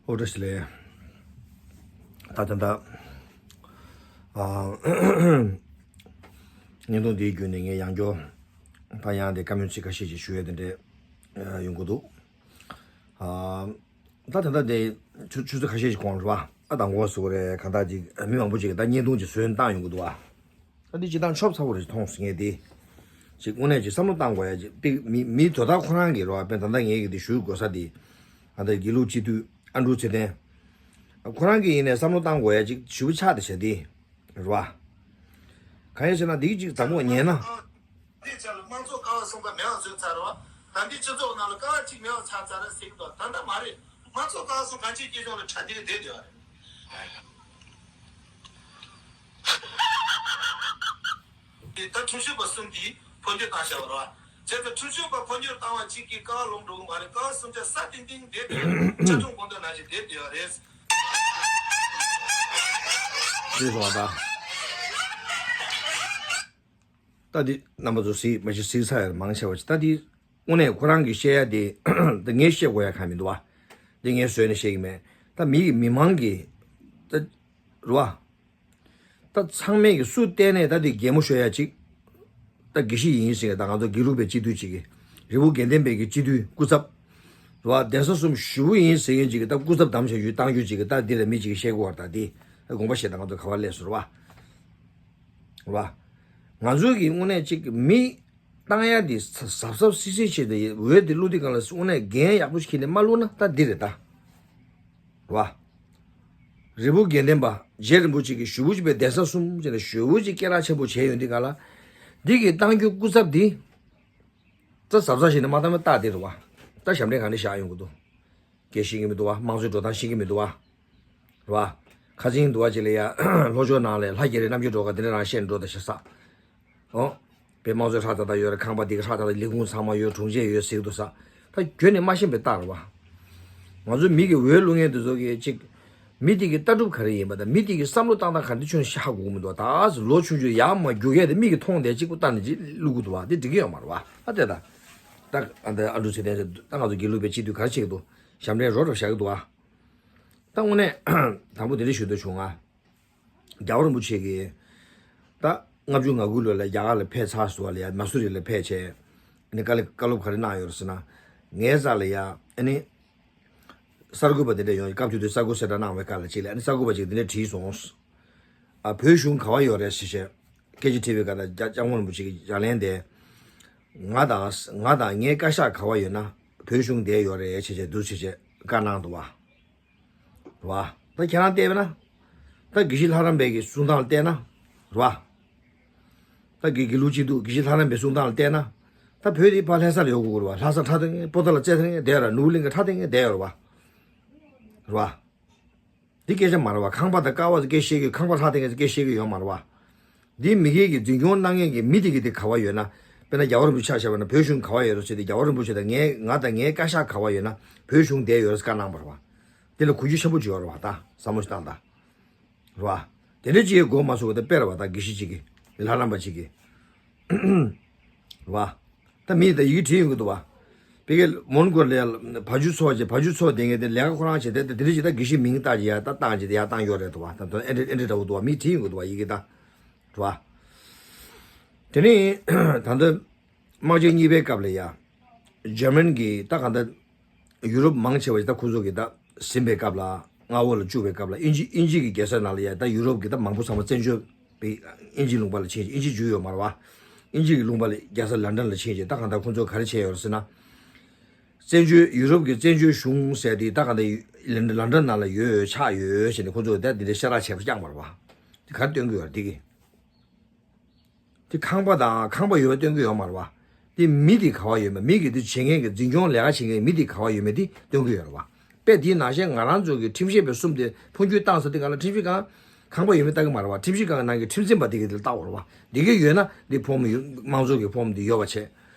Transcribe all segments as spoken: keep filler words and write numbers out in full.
ཨོ་བཀྲ་ཤིས་བདེ་ལེགས། ད་ད་ད། ཨ། བརྙན་ཐུང་འདིའི་བརྒྱུད་ནས་ངས་ཡང་བསྐྱར་ད་ཡང་དེ་བཀའ་མོལ་ཚིག་ཁ་ཤས་ཅིག་ཞུ་ཡས་དེ་འདྲས་ཡོང་གི་འདུག་ཨ། ད་ད་ད་དེ་ཆུ་ཆུ་ཚོད་ཁ་ཤས་ཤིག་གོང་རེད་བ། ཨ་དང་གོ་སོ་རེད། གང་ལྟར་ཅིག་མི་མང་པོ་ཅིག་གིས་ད་བརྙན་ཐུང་ཅིག་བཟོས་བཏང་ཡོང་གི་འདུག་བ། ད་འདི་ཅིག་ད་ཆོབ་ཚ་པོ་རེ་མཐོང་སོང་ངས་དེ། ཅིག་དངོས་གནས་ཅིག་བསམ་བློ་བཏང་དགོས་ཡ་ཅིག་དཔེ་མི་མི་དོ་བདག་ཁོ་རང་གིས་རོ། དཔེ་ད་ལྟ་ངས་གི་དེ་ཞུ་དགོས་ས་དེ། ཨ་ད་དགེ་ལུགས་སྤྱི་འཐུས་ཨ་འབྲུག་ཚེ་བརྟན། ཁོ་རང་གིས་ཡིན་ནས་བསམ་བློ་བཏང་དགོས་ཡ་ཅིག་ཞུ་ཆགས་དེ་བྱ་དེ། རེད་བ། གང་ཡིན་ཟེར་ན་འདི་གཅིག་དང་པོ་ཉན་ན། འདི་ཆ་ལ་དམངས་གཙོ་ཀ་བ་གསུམ་པ་མེད་པ་བཟོས་ཚར་བ། ད་འདི་སྤྱི་ཚོགས་ནང་ལ་ཀ་བ་གཅིག་མེད་པ་ཆགས་ཚར་ཟེར་གི་འདུག་ད་ལྟ་མ་རེད། དམངས་གཙོ་ཀ་བ་གསུམ་གང་ཅིའི་སྐྱིད་གཤོངས་ལ་གྲ་སྒྲིག་བསྡད་ཡོད་རེད། འདི་ད་ཁྲིམས་ཞིབ་པ་གསུམ་གྱིས་འཕོ་འགྱུར་བཏང་བཞག་པ་རེད་བ། བྱས་ཙང་ཁྲིམས་ཞིབ་པ་འཕོ་འགྱུར་བཏང་བ་གཅིག་གིས་ཀ་བ་ལོག་འགྲོ་གི་མ་རེད། ཀ་བ་གསུམ་ཆ་ས་ཏིང་ཏིང་བསྡད་ཡོད་རེད། ཆ་ཆུང་གོང་དུ་ནང་བཞིན་བསྡད་ཡོད་རེད། ཅེས་གསུངས་པ་དང་། ད་འདི་རྣམ་པ་ཚོ་གཟིགས་མ་གཞི་གཟིགས་ས་ཡང་མང་ཆེ་བ་ཅིག་ད་འདི་དངོས་གནས་ཁོ་རང་གིས་བཤད་ཡ་དེ་ད་ངས་བཤད་དགོས་ཡ་གང་མི་འདུག་བ། འདི་ངས་བཟོས་ནས་བཤད་ཀྱི་མེད། ད་མི་གི་མི་མང་གི་ད་རུ་བ། ད་ཚང་མས་ཀྱི་སུ་བལྟས་ནས་ད་འདི་གད་མོ་ཤོར་ཡ་ཅིག་ད་དགེ་བཤེས་ཡིན་ཟེར་ཡ་ད་ང་ཚོ་དགེ་ལུགས་པའི་སྤྱི་འཐུས་ཅིག་གི་རི་བོ་དགེ་ལྡན་པའི་གི་སྤྱི་འཐུས་སྐུ་ཚབ། རུ་བ་གདན་ས་གསུམ་ཞུ་བོ་ཡིན་ཟེར་མཁན་ཅིག་གི་ད་སྐུ་ཚབ་བདམས་བྱ་རྒྱུ་བཏང་རྒྱུ་ཅིག་གི་ད་འདི་ལ་མི་ཅིག་གིས་བཤད་དགོས་བ། ད་འདི་ད་དགོངས་པ་བཞེས་ད་ང་ཚོ་ག་བ་སླེབས་སོང་རུ་བ། རེད་བ། ང་ཚོའི་གི་དངོས་གནས་ཅིག་མི་བཏང་ཡ་དེ་གཟབ་གཟབ་སིག་སིག་བྱས་ཏེ་འོས་དེ་བླུག་དུས་སྒང་ལ་དངོས་གནས་འགན་ཡག་པོ་ཞིག་འཁྱེར་ནས་མ་བླུག་ན་ད་འདི་རེད་ད། རེད་བ། རི་བོ་དགེ་ལྡན་པ་རྗེ་རིན་པོ་ཆེ་གི་ཞུ་བོ་ཅིག་པའི་གདན་ས་གསུམ་བྱས་ནས་ཞུ་བོ་ཅིག་སྐད་གྲགས་ཆེན་པོ་བྱས་ཡོང་དུས་སྒང་ལ། འདི་གི་བཏང་རྒྱུ་སྐུ་ཚབ་འདི། ད་གཟབ་གཟབ་བྱས་ནས་མ་བཏང་ན་ད་འདི་རེད་བ། ད་ཞབས་འདྲེན་ག་ནས་བཞག་ཡོང་གི་འདུག་སྐད་ཤེས་ཀྱི་མི་འདུག་བ། དམངས་གཙོའི་འགྲོ་སྟངས་ཤེས་ཀྱི་མི་འདུག་བ། རེད་བ། ཁ་སང་འདུག་བ་ཅིག་ལ་ཡ། ལྷོ་ཕྱོགས་ནང་ལ་ལྷ་རྒྱལ་རི་རྣམ་རྒྱལ་སྒྲོལ་དཀར་དེ་འདྲ་རང་བཤད་འགྲོ་ད་ཤ་ས། ཨོ། བའི་དམངས་གཙོའི་ཧྲག་ཏག་ཏག་ཡོད་རེད། ཁང་པ་འདི་ག་ཧྲག་ཏག་ཏག་ལས་ཁུངས་ཚང་མ་ཡོད། དྲུང་ཆེ་ཡོད་ཟེར་གི་འདུག་ས། ད་ཁྱོན་ནས་མ་ཤེས་པའི་རྟགས་རེད་བ། ང་ཚོ་མི་གི་འོས་བླུག་མཁན་དེ་ཚོ་གི་ཅིག་མི་དེ་གི་ལྟ་གྲུབ་ག་རེ་ཡིན་པ་དང་མི་དེ་གི་བསམ་བློ་བཏང་སྟངས་ག་རེ་ཁྱོན་ནས་ཧ་གོ་གི་མི་འདུག་ད་ལོ་ཆུང་ཆུང་ཡར་མར་རྒྱུག་ཡས་དེ་མིག་གིས་མཐོང་བསྡད་གཅིག་པུ་ལྟ་ནས་ཅིག་བླུག་གི་འདུག་བ། དེ་འགྲིག་གི་ཡོད་མ་རེད་བ། ཨ་དེ་ད། ད་ཨ་འདྲ་ཨ་འབྲུག་ཚེ་བརྟན་ཟེར་ད་ང་ཚོ་དགེ་ལུགས་པའི་སྤྱི་འཐུས་ག་རེ་བྱེད་ཀྱི་འདུག་ཞབས་འདྲེན་རོ་རོ་བཞག་གི་འདུག་བ། ད་དངོས་གནས་དང་པོ་དེ་འདྲ་ཞུ་འདོད་བྱུང་ང་། རྒྱལ་བ་རིན་པོ་ཆེ་གིས་ད་ལྔ་བཅུ་ང་དགུ་ལོ་ལ་རྒྱ་གར་ལ་ཕེབས་ཚར་སོང་བ་ལ་ཡ། མ་སུ་རི་ལ་ཕེབས་བྱས། ཨ་ནི་དཀའ་ལས་བཀའ་སློབ་ག་རེ་གནང་ཡོད་རེད་ཟེར་ན། ངའི་རྩ་ལ་ཡ་ཨ་ནི་གསར་འགོད་པ་དེ་འདྲ་ཡོང་། སྐབས་དེ་དུས་གསར་འགོད་གསལ་བསྒྲགས་གནང་བའི་སྐབས་ལ་ཅིག་ལ་ཨ་ནི་གསར་འགོད་པ་ཅིག་དེ་འདྲ་དྲིས་སོང་། ཨ་བོད་གཞུང་ག་བ་ཡོད་རེད་ཟེར་བྱས། སྐད་ཆ་དྲིས་པའི་སྐབས་ལ་སྐྱབས་སྐྱབས་མགོན་རིན་པོ་ཆེ་གི་ལྗགས་ལན་དེ། ང་དང་ང་དང་ངའི་བཀའ་ཤག་ག་བ་ཡོད་ན་བོད་གཞུང་དེར་ཡོད་རེད་བྱས་བྱས་འདུག་བྱས་བྱས་བཀའ་གནང་འདུག་བ། རེད་བ། ད་ཁྱེད་རང་བལྟས་པས་ན། ད་དགེ་བཤེས་ལྷ་རམས་པའི་གི་གསུང་སྟངས་ལ་བལྟས་ན། རེད་བ། ད་དགེ་དགེ་ལུགས་སྤྱི་འཐུས་དགེ་བཤེས་ལྷ་རམས་པའི་གསུང་སྟངས་ལ་བལྟས་ན། ད་བོད་འདི་ཕར་ལྷ་ས་ལ་ཡོད་དགོས་རེད་བ། ལྷ་ས་ཁྲ་ཐིང་པོ་ཏ་ལ་ཙེ་ཐིང་བསྡད་ཡོད་རེད། ནོར་ལིང་ག་ཁྲ་ཐིང་བསྡད་ཡོད་རེད་བ། རེད་བ། འདི་སྐད་ཆ་མ་རེད་བ། ཁང་པ་དང་ཀ་བ་དང་སྐད་བཤད་ཀྱི། ཁང་པ་ལྷ་ཐིང་ག་སྐད་བཤད་ཀྱི་ཡོད་མ་རེད་བ། འདི་མི་སྒེར་གྱི་འཛིན་སྐྱོང་གནང་མཁན་གྱི་མི་དེ་གི་དེ་ག་བ་ཡོད་ན། དཔེར་ན་རྒྱལ་བ་རིན་པོ་ཆེ་ཆ་བཞག་པ་ན་བོད་གཞུང་ག་བ་ཡོད་རེད་ཟེར་ཏེ། རྒྱལ་བ་རིན་པོ་ཆེ་དང་ངའི་ང་དང་ངའི་བཀའ་ཤག་ག་བ་ཡོད་ན་བོད་གཞུང་དེར་ཡོད་རེད་ཟེར་བཀའ་གནང་བ་རེད་བ། དེ་ལ་གོ་རྒྱུ་ཆེན་པོ་ཅིག་ཡོད་རེད་བ། ད་བསམ་བློ་ཞིག་བཏང་ད། རེད་བ། དེ་འདྲ་ཅིག་གོ་མ་སོང་བ་ད་དཔེ་རེད་བ། ད་དགེ་བཤེས་ཅིག་གིས་ལྷ་རམས་པ་ཅིག་གིས། རེད་བ། ད་མིས་ད་ཡི་གེ་བྲིས་ཡོང་གི་འདུག་བ། ཕ་གིར་མོན་གྷོ་ལ་ཡ་བ་ཕྱུགས་འཚོ་བ་བྱེད། བ་ཕྱུགས་འཚོ་བསྡད་མཁན་དེ་ལས་ཀ་ཁོ་རང་བྱེད་དེ། དེ་འདྲ་ཅིག་ད་དགེ་བཤེས་མིང་བཏགས་ཅིག་ཡ་ད་བཏང་ཅིག་ད་ཡ་བཏང་ཡོད་རེད་འདུག་བ། ད་དོན་ཨེ་འདྲ་ཨེ་འདྲ་འདྲ་བོ་འདུག་བ། མིས་བྲིས་ཡོང་གི་འདུག་བ་ཡི་གེ་ད། རེད་བ། དེ་ནས་ད་ལྟ་དམག་ཆེན་གཉིས་པའི་སྐབས་ལ་ཡ། འཇར་མན་གྱི་ད་གང་ལྟར་ཡུ་རོབ་མང་ཆེ་བ་ཞིག་ད་ཁོ་ཚོ་གི་ད་ཟིན་པའི་སྐབས་ལ། མངའ་འོག་ལ་བཅུག་པའི་སྐབས་ལ་དབྱིན་ཇི་དབྱིན་ཇི་གི་རྒྱལ་ས་ནང་ལ་ཡ་ད་ཡུ་རོབ་གི་ད་མང་པོ་ཚང་མ་བཙན་བྱོལ་བའི་དབྱིན་ཇི་ལུང་པ་ལ་ཕྱིན། དབྱིན་ཇི་བརྒྱུད་ཡོད་མ་རེད་བ། དབྱིན་ཇི་གི་ལུང་པ་ལ་རྒྱལ་ས་ལན་ཀྲན་ལ་ཕྱིན་རྗེས་ད་གང་ལྟར་ཁོ་ཚོ་ག་རེ་བྱས་ཡོད་རེད་ཟེར་ན། བཙན་བྱོལ་ཡུ་རོབ་ཀྱི་བཙན་བྱོལ་གཞུང་ཟེར་དེ་ད་གང་ལྟར་ལན་ལན་ཀྲན་ནང་ལ་ཡོད་ཆགས་ཡོད་ཟེར་ནས་ཁོ་ཚོས་ད་འདི་འདྲའི་ཤ་ཁྲག་ཆེ་བ་བརྐྱངས་པ་རེད་བ། དེ་ག་རེ་སྟོན་གྱི་ཡོད་རེད་དེ་གི། དེ་ཁང་པ་དང་ཁང་པ་ཡོད་པ་སྟོན་གྱི་ཡོད་མ་རེད་བ། དེ་མི་དེ་ག་བ་ཡོད་མེད། མི་གི་དེ་བྱེད་མཁན་གྱི་འཛིན་སྐྱོང་ལས་ཀ་བྱེད་མཁན་མི་དེ་ག་བ་ཡོད་མེད་དེ་སྟོན་གྱི་ཡོད་རེད་བ། དཔེ་དེའི་ནང་བཞིན་ང་རང་ཚོ་གི་ཁྲིམས་ཞིབ་པའི་གསུམ་དེ་འཕོ་འགྱུར་བཏང་ས་དེ་ག་ལ་ཁྲིམས་ཞིབ་ཁང་ཁང་པ་ཡོད་མེད་ལྟ་གི་མ་རེད་བ། ཁྲིམས་ཞིབ་ཁང་གི་ནང་གི་ཁྲིམས་འཛིན་པ་དེ་གི་དེ་ལ་ལྟ་དགོས་རེད་བ། དེ་གི་ཡོད་ན་དེ་ཕོམ་ཡོད། དམངས་གཙོ་གི་ཕོམ་དེ་ཡོད་པ་བྱས།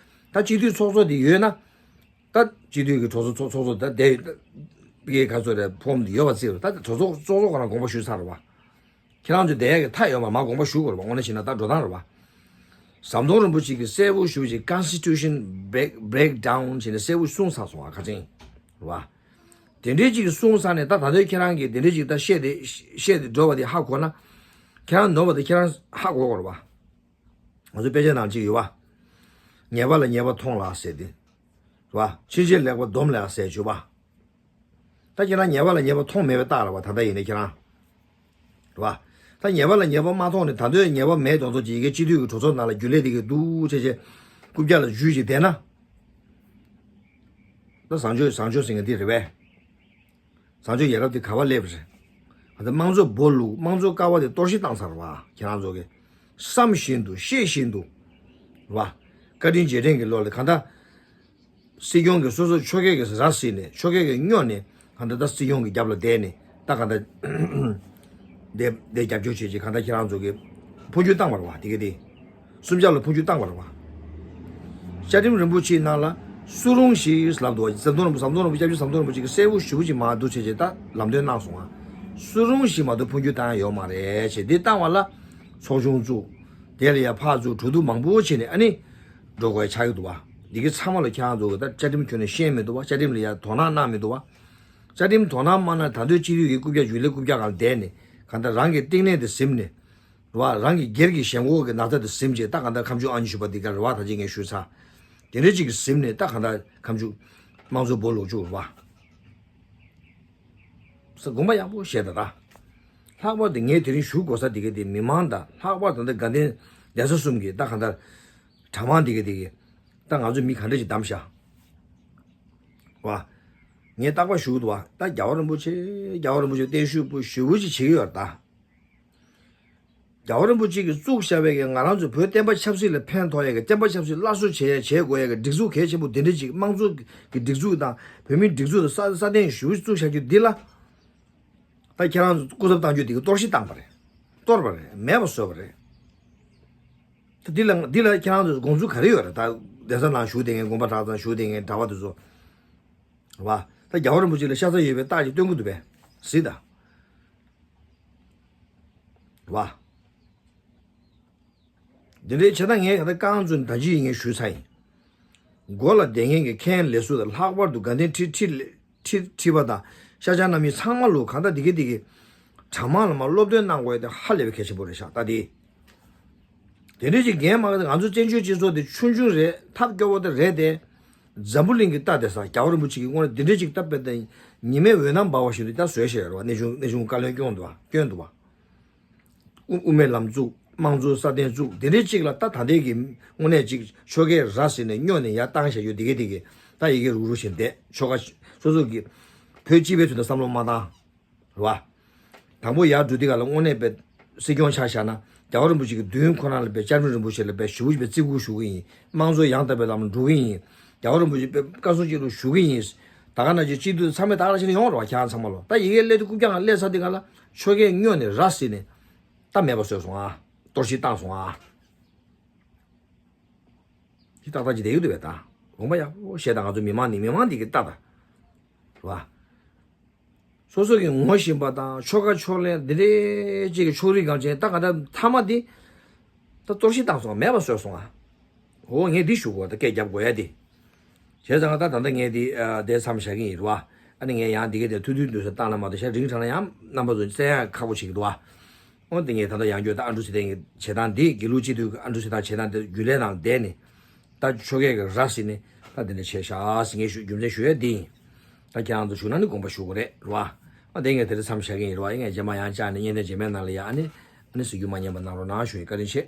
ད་སྤྱི་འཐུས་ཚོགས་གཙོ་དེ་ཡོད་ན། ད་སྤྱི་འཐུས་ཀྱི་གྲོས་ཚོགས་ཚོགས་ཚོགས་ཚོགས་ད་དེ་གི་ག་ཚོད་རེད། ཕོམ་དེ་ཡོད་པ་བརྩིས་རེད། ད་གྲོས་ཚོགས་ཚོགས་གཙོ་ཁོ་རང་དགོངས་པ་ཞུས་ཚར་རེད་བ། ཁྱེད་རང་ཚོས་བསྡད་ཡག་གི་མཐའ་ཡོད་མ། མ་དགོངས་པ་ཞུ་དགོས་རེད་བ། དངོས་གནས་བྱས་ན་ད་འགྲོ་སྟངས་རེད་བ། ཟམ་གདོང་རིན་པོ་ཆེ་གིས་གསལ་པོ་ཞུ་བྱས། Constitution break break down བྱས་ནས་གསལ་པོ་གསུངས་ཚར་སོང་བ། ཁ་ཅིང་རེད་བ། དེ་འདྲའི་ཅིག་གསུངས་ས་ནས་ད་ད་ལྟའི་ཁྱེད་རང་གིས་དེ་འདྲའི་ཅིག་ད་བཤད་དེ་བཤད་དེ་འགྲོ་བ་དེ་ཧ་གོ་ན། ཁྱེད་རང་ནོར་བ་དེ་ཁྱེད་རང་ཧ་གོ་དགོས་རེད་བ། ང་ཚོ་དཔེ་ཆ་ནང་ཅིག་ཡོད་བ། ཉེས་པ་ལ་ཉེས་པ་མཐོང་ལ་ཟེར་ཏེ། རེད་བ། ཕྱིན་ཆད་ལེགས་པ་སྡོམ་ལ་ཟེར་བརྗོད་པ། ད་ཁྱེད་རང་ཉེས་པ་ལ་ཉེས་པ་མཐོང་མེད་པའི་རྟགས་རེད་བ། ད་ལྟ་ཡིན་ནའི་ཁྱེད་རང་། རེད་བ། ད་ཉེས་པ་ལ་ཉེས་པ་མ་མཐོང་ནས་ད་འདོད་ཉེས་པ་མེད་དོན་ཚོ་ཅིག་ཡི་གེ་སྤྱི་འཐུས་ཀྱི་གྲོས་ཚོགས་ནང་ལ་རྒྱུན་ལས་དེ་གི་འདུག་བྱས་བྱས། རྐུབ་བཀྱག་ལ་འཇུས་ཅིག་བསྡད་ན། ད་བཟང་སྤྱོད་བཟང་སྤྱོད་ཟེར་མཁན་འདི་རེད་པས། བཟང་སྤྱོད་ཡ་རབས་དེ་ག་བ་སླེབས་རེད། ང་ཚོ་དམངས་གཙོ་སྦོ་ལུག་དམངས་གཙོ་ཀ་བ་དེ་གཏོར་བཤིག་བཏང་ཚར་བ་ཁྱེད་རང་ཚོ་གི། བསམ་བཞིན་དུ་ཤེས་བཞིན་དུ། རེད་བ། བཀའ་དྲིན་རྗེས་དྲན་གྱི་བློ་ལ་གང་ལྟར། སྲིད་སྐྱོང་གིས་སོ་སོ་ཆོལ་ཁའི་གི་ར་བཟི་ནས་ཆོལ་ཁའི་གི་སྨྱོ་ནས་གང་ལྟར་ད་སྲིད་སྐྱོང་གི་རྒྱབ་ལ་བསྡད་ནས་ད་གང་ལྟར། དེ་དེ་རྒྱབ་སྐྱོར་བྱེད་ཅིག་གང་ལྟར་ཁྱེད་རང་ཚོ་གི་འཕོ་འགྱུར་བཏང་བ་རེད་བ་དེ་ག་དེ། སུམ་བརྒྱ་ལ་འཕོ་འགྱུར་བཏང་བ་རེད་བ། བཅའ་ཁྲིམས་རིན་པོ་ཆེའི་ནང་ལ་སུ་རུང་ཞིག་ལབ་འདུག་བ། ཟམ་གདོང་རིན་པོ་ཟམ་གདོང་རིན་པོ་སྐྱབས་རྗེ་ཟམ་གདོང་རིན་པོ་ཆེ་གིས་གསལ་པོ་ཞེ་པོ་ཅིག་མ་གཏོགས་བྱས་བྱས་ད་ལམ་སྟོན་གནང་སོང་ང་། སུ་རུང་ཞིག་མ་གཏོགས་འཕོ་འགྱུར་བཏང་ཡ་ཡོད་མ་རེད་ཅེས་འདི་བཏང་བ་ལ་ཚོགས་ཆུང་བཙུགས། དེ་ལ་ཡ་ཕར་བཙུགས་གྲོས་བསྡུར་མང་པོ་བྱས་ནས་ཨ་ནི་འགྲོ་དགོས་ཡ་ཆགས་ཀྱི་འདུག་བ། འདི་གི་ཚང་མ་ལ་ཁྱེད་རང་ཚོ་གི་ད་བཅའ་ཁྲིམས་ཁྱོན་ནས་ཤེས་མི་འདུག་བ། བཅའ་ཁྲིམས་ལ་ཡ་དོ་སྣང་གནང་མི་འདུག་བ། བཅའ་ཁྲིམས་དོ་སྣང་མ་གནང་ད་འདོད་སྤྱི་འཐུས་ཀྱི་རྐུབ་བཀྱག་རྒྱུན་ལས་རྐུབ་བཀྱག་སྒང་བསྡད་ནས་གང་ལྟར་རང་གི་རྟིང་ནས་དེ་ཟིན་ནས། རེད་བ། རང་གི་སྒེར་གྱི་ཞེན་ཁོག་གི་ན་ཚ་དེ་ཟིན་བྱས་ད་གང་ལྟར་ཁ་མཆུ་ཨ་ནི་ཞུ་བ་འདི་ག་རེད་བ། ད་ཅི་ངས་ཞུས་ཚར། དེ་འདྲ་ཅིག་གིས་ཟིན་ནས་ད་གང་ལྟར་ཁ་མཆུ་དམངས་གཙོ་སྦོ་ལུག་བཅུག་རེད་བ། ས་དགོངས་པ་ཡག་པོ་བཞེས་ད་ད། ལྷག་པར་དུ་ངས་དེ་རིང་ཞུ་དགོས་ས་འདི་ག་དེ་མི་མང་དང་ལྷག་པར་དུ་ད་དགའ་ལྡན་གདན་ས་གསུམ་གྱི་ད་གང་ལྟར་གྲྭ་མང་འདི་ག་དེ་གི་ད་ང་ཚོ་མི་ག་འདྲ་ཅིག་བདམས་ཤག་བ། ངས་རྟག་པར་ཞུ་གི་འདུག་བ། ད་རྒྱལ་བ་རིན་པོ་ཆེ་རྒྱལ་བ་རིན་པོ་ཆེ་བརྟན་བཞུགས་པོ་ཞེ་པོ་ཅིག་བྱེད་ཀྱི་ཡོད་རེད་ད། རྒྱལ་བ་རིན་པོ་ཆེ་གིས་བཙུགས་བཞག་པའི་གི་ང་རང་ཚོ་བོད་བསྟན་པ་ཆབ་སྲིད་ལ་ཕན་ཐོགས་ཡ་གི་བསྟན་པ་ཆབ་སྲིད་སླར་གསོ་བྱེད་ཡ་བྱེད་དགོས་ཡ་གི་སྒྲིག་འཛུགས་གལ་ཆེན་པོ་དེ་འདྲ་ཅིག་དམངས་གཙོ་གི་སྒྲིག་འཛུགས་དང་བོད་མིའི་སྒྲིག་འཛུགས་དང་ས་ས་སྟེང་ཞུ་བཙུགས་བཞག་རྒྱུ་འདི་ལ། ད་ཁྱེད་རང་ཚོ་སྐུ་ཚབ་བཏང་རྒྱུ་འདི་གི་གཏོར་བཤིག་བཏང་པ་རེད། གཏོར་བ་རེད། མེད་པ་བཟོས་པ་རེད། ད་འདི་ལ་འདི་ལ་ཁྱེད་རང་ཚོ་དགོངས་ཚུལ་ག་རེ་ཡོད་རེད། ད་གདན་ས་ནང་བཞུགས་བསྡད་མཁན་དགོན་པ་གྲྭ་ཚང་བཞུགས་བསྡད་མཁན་གྲྭ་པ་དེ་ཚོ། རེད་བ། ད་རྒྱལ་བ་རིན་པོ་ཆེ་ལ་ཤ་ཚ་ཡོད་པའི་རྟགས་ཅིག་སྟོན་གྱི་འདུག་པས། གཟིགས་དང་། རེད་བ། འདི་འདྲའི་བྱས་ན་ངས་ག་ད་རྐང་བཙུགས་ནས་ད་ཅི་ཡིན་ངས་ཞུས་ཚར་ཡིན། མགོ་ལ་བསྡད་མཁན་གྱི་མཁན་ལས་ཟུར་དང་ལྷག་པར་དུ་དགའ་ལྡན་ཁྲི་ཁྲི་ལས་ཁྲི་ཁྲི་པ་དང་ཤ་ཆང་རྣམ་གཉིས་ཚང་མ་ལོ་གང་ལྟར་འདི་གི་འདི་གི་གྲྭ་མང་ལ་མ་སློབ་སྟོན་གནང་དགོས་ཡ་དེ་ཧ་ལས་པའི་གལ་ཆེན་པོ་རེད་ཤག་ད་དེ། དེ་འདྲའི་ཅིག་འགན་མ་ག་ང་ཚོ་བཙན་བྱོལ་སྤྱི་ཚོགས་དེ་ཆུང་ཆུང་རེད། ཐབས་སྐྱོ་བོ་དེ་རེད་དེ། འཛམ་བུ་གླིང་གི་ལྟ་དེ་ས་རྒྱལ་བ་རིན་པོ་ཆེ་གི་སྔོན་ལ་འདི་འདྲའི་ཅིག་སྟབས་པའི་ཉི་མའི་འོད་སྣང་འབར་བ་བཞིན་དུ་ད་བཟོས་བཞག་རེད་བ། གནས་ཆུང་གནས་ཆུང་བཀའ་བློན་སྐྱོན་འདུག་བ་སྐྱོན་འདུག་བ། དབུ་དབུ་མའི་ལམ་བཙུགས། དམངས་གཙོ་སྲ་བརྟན་བཙུགས། དེ་འདྲའི་གཅིག་ལ་ད་ད་ལྟའི་གི་དངོས་གནས་གཅིག་ཆོལ་ཁའི་ར་ཟིན་ནས་སྨྱོ་ནས་ཡར་བཏང་བཞག་ཡོད་དེ་གའི་དེ་གི་ད་ཡི་གེ་རུག་རུག་བཞིན་བསྡད་ཆོལ་ཁ་སོ་སོ་གི་བོད་སྤྱི་པའི་དོན་དུ་བསམ་བློ་མ་བཏང་། རེད་བ། དང་པོ་ཡར་འགྲོ་དུས་ག་ལ་དངོས་གནས་པའི་སྲིད་སྐྱོང་ཆ་བཞག་ན་རྒྱལ་བ་རིན་པོ་ཆེ་གི་མདུན་ཁོ་རང་ལ་པའི་བཅའ་ཁྲིམས་རིན་པོ་ཆེ་ལ་པའི་ཞུ་བ་པའི་བརྩི་བཀུར་ཞུ་གི་ཡིན། དམངས་གཙོ་ཡང་དག་པའི་ལམ་འགྲོ་གི་ཡིན། རྒྱལ་བ་རིན་པོ་ཆེ་པའི་བཀའ་གསུང་ཅིག་ལ་ཞུ་གི་ཡིན། ད་ག་ན་ཅིག་སྤྱི་འཐུས་ཚང་མས་ད་ག་ལ་ཕྱིན་ཡོང་རེད་བ། ཁྱེད་རང་ཚང་མ་ལོ་ད་ཡི་གེ་སླེབས་དུས་རྐུབ་བཀྱག་ལ་སླེབས་ཚར་དུས་ག་ལ་ཆོལ་ཁའི་སྨྱོ་ནས་ར་ཟིན་ནས། ད་མེད་པ་བཟོས་སོང་ཨ། གཏོར་བཤིག་བཏང་སོང་ཨ། དེ་ཏག་ཏག་ཅིག་བསྡད་ཡོད་འདུག་པས་ད། དགོངས་པ་ཡག་པོ་བཞེས་དང་། ང་ཚོ་མི་མང་ནི་མི་མང་འདི་གི་ལྟ་ད། རེད་བ། སོ་སོ་གི་ངོ་ཤེས་པ་དང་ཆོལ་ཁ་ཕྱོགས་ལས་འདི་འདྲའི་ཅིག་གི་ཕྱོགས་རིས་འགངས་ཆེན་ད་ག་ད་མཐའ་མ་འདི། ད་གཏོར་བཤིག་བཏང་སོང་མེད་པ་བཟོས་སོང་ཨ། འོ་ངས་འདི་ཞུ་དགོས་ད་སྐད་རྒྱབ་དགོས་ཡ་འདི། བྱས་ཙང་ད་ད་ལྟ་ངས་འདི་ཨ་དེ་མཚམས་བཞག་གི་ཡིན་རེད་བ། ཨ་ནི་ངས་ཡང་འདི་ག་དེ་ཐུང་ཐུང་དུས་སུ་བཏང་ན་མ་གཏོགས་ཤ་རིང་དྲགས་ན་ཡང་རྣམ་པ་ཚོ་བཙལ་ཡ་ཁག་པོ་བྱེད་ཀྱི་འདུག་བ། འོ་འདི་ངས་ད་ལྟ་ཡང་བསྐྱར་ད་ཨ་འབྲུག་ཚེ་བརྟན་གྱི་བྱེད་སྟངས་འདི་དགེ་ལུགས་སྤྱི་འཐུས་ཀྱི་ཨ་འབྲུག་ཚེ་བརྟན་བྱེད་སྟངས་འདི་རྒྱུན་ལས་ནང་བསྡད་ནས། ད་ཆོལ་ཁའི་གི་ར་ཟིན་ནས་ད་འདི་འདྲ་བྱས་ཤག་ཟེར་ངས་ཞུ་རྒྱུ་མཚན་ཞུ་ཡ་འདི་ཡིན། ད་ཁྱེད་རང་ཚོ་བཞུགས་ན་ནི་དགོངས་པ་ཞུ་དགོས་རེད་རེད་བ། ཨ་དེ་ངས་དེ་རིང་མཚམས་བཞག་གི་ཡིན་རེད་བ། ཨེ་ངས་རྗེས་མ་ཡང་བཅར་ནས་བརྙན་ལྡན་རྗེས་མའི་ནང་ལ་ཡ་ཨ་ནི་ཨ་ནི་ཟེར་རྒྱུ་མ་ཉན་པ་གནང་རོགས་གནང་ཞུ་ཡི། བཀའ་དྲིན་ཆེ།